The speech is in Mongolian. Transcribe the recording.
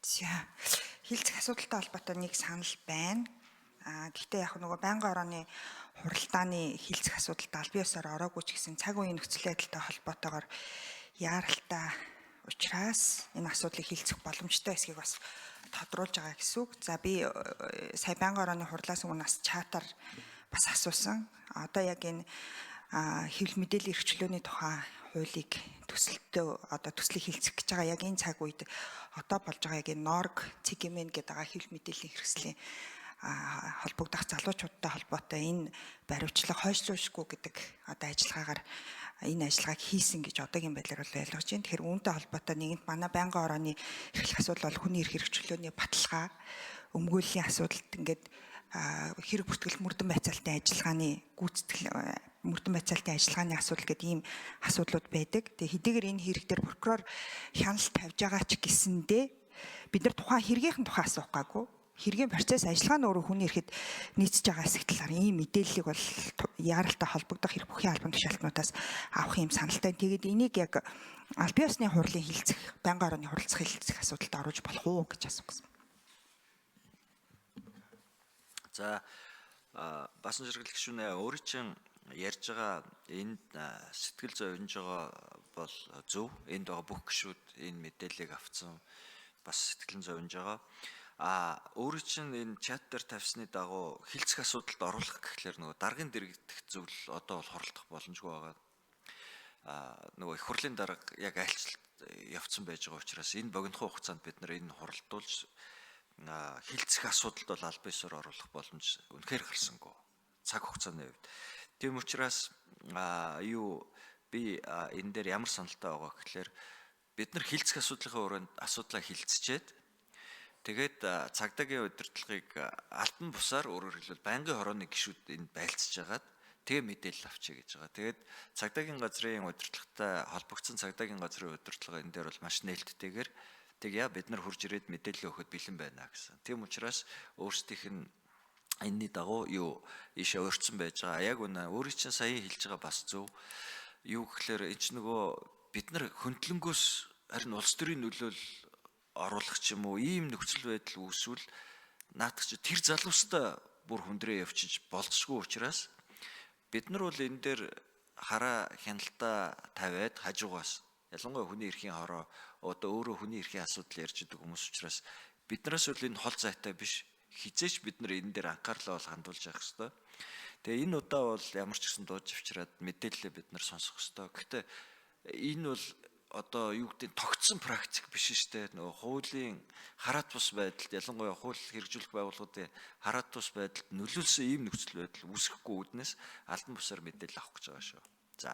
За, хилцэх асуудалтай холбоотой нэг санал байна. Гэхдээ яг нөгөө байнгын орооны хуралдааны хилцэх асуудалд аль биесээр ороогүй ч гэсэн цаг үеийн нөхцөл байдалтай холбоотойгоор яаралтай учраас энэ асуудлыг хилцэх боломжтой эсхийг бас тодруулж байгаа гэсэн үг. За, би сая байнгын орооны хурлаас өмнө бас чатаар бас асуусан. Одоо яг энэ хэвлэл мэдээллийн эрх чөлөөний тухай хуулийг төсөлтөө одоо төслийг хилцэх гэж байгаа яг энэ цаг үед одоо болж байгаа яг энэ норг цэгмэн гэдэг байгаа хэвлэл мэдээллийн хэрэгслийн холбогдох залуучуудтай холбоотой энэ баривчлага хойшлуушгүй гэдэг одоо ажиллагаагаар энэ ажиллагааг хийсэн гэж одоогийн байдлаар бол ойлгож байна. Тэгэхээр үүнтэй холбоотой нэгэнт манай байнгын орооны эрхлэх асуудал бол хүний эрх чөлөөний баталгаа, өмгөөллийн асуудалд ингээд хэрэг бүртгэл мөрдөн байцаалтын ажиллагааны гүйцэтгэл, мөрдөн байцаалтын ажиллагааны асуудал гэдэг ийм асуудлууд байдаг. Тэгээ хэдийгээр энэ хэрэг дээр прокурор хяналт тавьж байгаа ч гэсэндээ бид нар тухайн хэргийнхэн тухай асуух гаагүй. Хэргийн процесс ажиллагаа нь өөрөө хүний эрхэд нийцэж байгаа хэсэг талаар ийм мэдээллийг бол яаралтай холбогдох хэрэг бүхий албан тушаалтнуудаас авах юм саналтай. Тэгээд энийг яг аль биесны хурлын хилцэх, байнгын орооны хуралцах хилцэх асуудалд оруулж болох уу гэж асуух гэсэн. За, басан жаргал гишүүнээ, өөрийн чинь ярьж байгаа энд сэтгэл зовж байгаа бол зөв. Энд байгаа бүх гишүүд энэ мэдээллийг авцсан, бас сэтгэлэн зовж байгаа. А өөрийн чинь энэ чат дээр тавьсны дагуу хилцэх асуудалд оруулах гэхлээр нөгөө даргын дэрэгдэх зүйл одоо бол хуралдах боломжгүй байгаа. Нөгөө их хурлын дарга яг айлчлалт явцсан байж байгаа учраас энэ богинохон хугацаанд бид нар энэ хуралдуулж хилцэх асуудалд бол аль биесээр оруулах боломж үнэхээр гарсангүй. Цаг хугацааны хувьд. Тийм учраас юу би энэ дээр ямар саналтай байгаа гэхлээр бид нар хилцэх асуудлынхаа өрөөнд асуудлаа хилцчихэд тэгээд цагдаагийн удирдлагыг альбан бусаар, өөрөөр хэлбэл байнгын хорооны гишүүд энд байлцж хагаад тэгээ мэдээлэл авчия гэж байгаа. Тэгээд цагдаагийн газрын удирдлагатай холбогдсон цагдаагийн газрын удирдлага энэ дээр бол маш нээлттэйгээр тэгье, бид нар хурж ирээд мэдээлэл өгөхөд бэлэн байна гэсэн. Тийм учраас өөрсдийнх нь энэний дагуу юу ийшээ урьдсан байж байгаа. Яг үнэ, өөрийн чинь сая хэлж байгаа бас зөв. Юу гэхлээр энэ ч нөгөө бид нар хөндлөнгөөс харин улс төрийн нөлөөл оруулах ч юм уу ийм нөхцөл байдал үүсвэл наадах чи тэр залуустай бүр хүндрээ явчиж болцсгүй учраас бид нар бол энэ дээр хараа хяналтаа тавиад хажуугаас, ялангуяа хүний эрхийн хороо, одоо өөрөө хүний эрхийн асуудал ярьж идэг хүмүүс учраас биднээс бол энэ хол зайтай биш, хизээч бид нар энэ дээр анхаарлаа бол хандуулж явах хэвээр. Тэгээ энэ удаа бол ямар ч гэсэн дууж авчираад мэдээлэлээ бид нар сонсох хэвээр. Гэхдээ энэ бол одоо юу гэдэг тогтсон практик биш шүү дээ. Нөгөө хуулийн хараат бус байдалд, ялангуяа хууль хэрэгжүүлэх байгууллагуудын хараат бус байдалд нөлөөлсөн ийм нөхцөл байдал үүсэхгүй үүднээс албан бусаар мэдээлэл авах гэж байгаа шүү. За.